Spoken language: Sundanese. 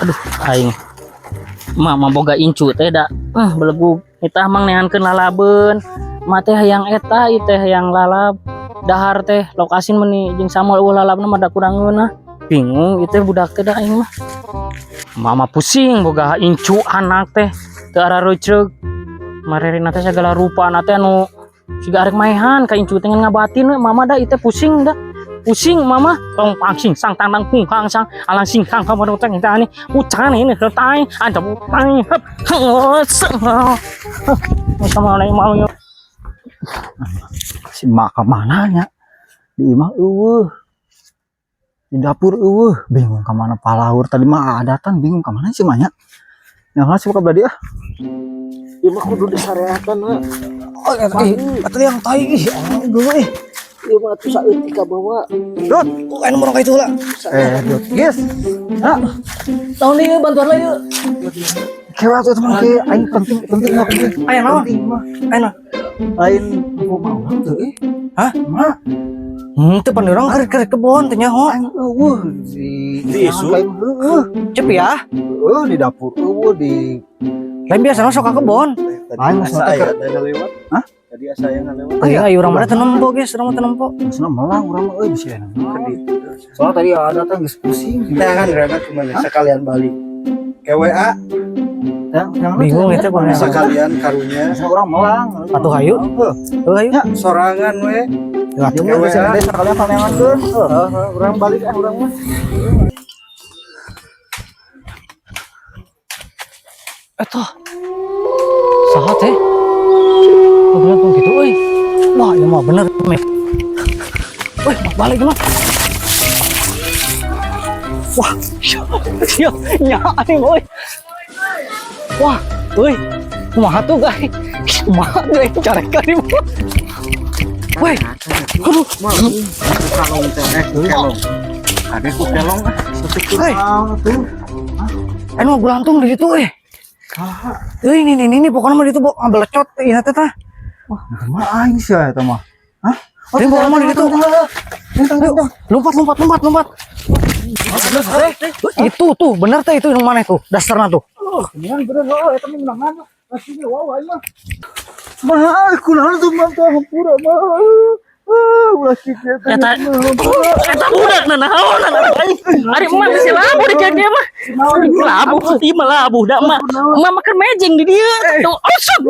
Aduh, aing. Mama boga incu teh da. Belegug. Eta mang neankeun lalabeun. Ma teh hayang eta, ieu teh hayang lalab. Dahar teh lauk asin meuni jeung sambal eueuh lalabna mah da kurang ngeunah. Bingung ieu teh budak teh da aing mah. Mama pusing boga incu anak teh teu arareuceug. Marerina teh segala rupa anak teh anu siga arek maehan ka incu teh ngan ngabatin we mama da ieu teh pusing da. Pusing mama tong pangsing sang tandang kungkang sang alang singkang kamu teng tani ucan ini tai ada tai hep sama lain mau yo. Si mak ka mana nya? Di imah eueuh. Di dapur eueuh, bingung ka mana palahur tadi mah adatan bingung ka mana sih mah nya. Yang lah sih ka belah ah. Ieu mah kudu disareakeun ha. Oh, atuh yang tai ih, geuleuh ih. Ieu mah atuh saeutik ka bawa. Dot, kok anu morong ka itu lah. Dot, guys. Ha, Tahun ini bantuan lah yuk. Kewa atuh teman ke aing penting penting mah penting. Aya naon? Penting mah. Aya naon? Lain aku mau teu ih. Hah? Mah, Teu pan urang keur keur kebon teh nyaho. Aing eueuh di Di isu? Heueuh. Cep ya. Heueuh di dapur eueuh di Lain biasa sok ka kebon. Aing maksudna teh Asa aya lewat. Hah? Tadi asa aya ngalewat. Iya, ayo urang mana teu nempo geus, urang mah teu nempo. Maksudna melang urang mah euy bisa enak. Soalnya tadi ada teh geus pusing. Tangan rada kumaha sekalian balik. Ke WA Yang Bingung itu kumaha. Sekalian karunya. Maksudna urang melang. Atuh hayu. Heuh. Heuh hayu. Ya. Sorangan we. Ya atuh Ke geus WA. teh sekalian paneankeun. Heuh. Heeh, urang balik ah urang mah. Eta. Saha teh? Oh, bener tuh gitu euy. Wah, ieu mah bener meh. Wih, balik mah. Wah, sia, nya aing euy. Wah, euy. Kumaha tuh, guys? Kumaha tuh aing carekan ieu mah. Woi, aduh, Kalong teh kelong. Ada ku kelong ah. Woi, Tuh. anu mah gulantung di situ euy. Euy, ini pokoknya mah di situ belecot ieu teh tah. Wah, mah aing sih eta mah. Hah? Teh pokoknya mah di situ. Lompat, lompat, lompat, lompat. Itu tuh, bener teh itu yang mana itu? Dasarnya tuh. Bener bener oh eta mah menangan. Asli wow aing mah. Mah, kunaon tuh mah teh hampura mah. Ah, ulah kieu teh. Eta eta budak na naon aing. Ari emak geus labuh di dia mah. Labuh, ieu mah labuh da emak. Emak makan mejeng di dieu. Tuh, osok.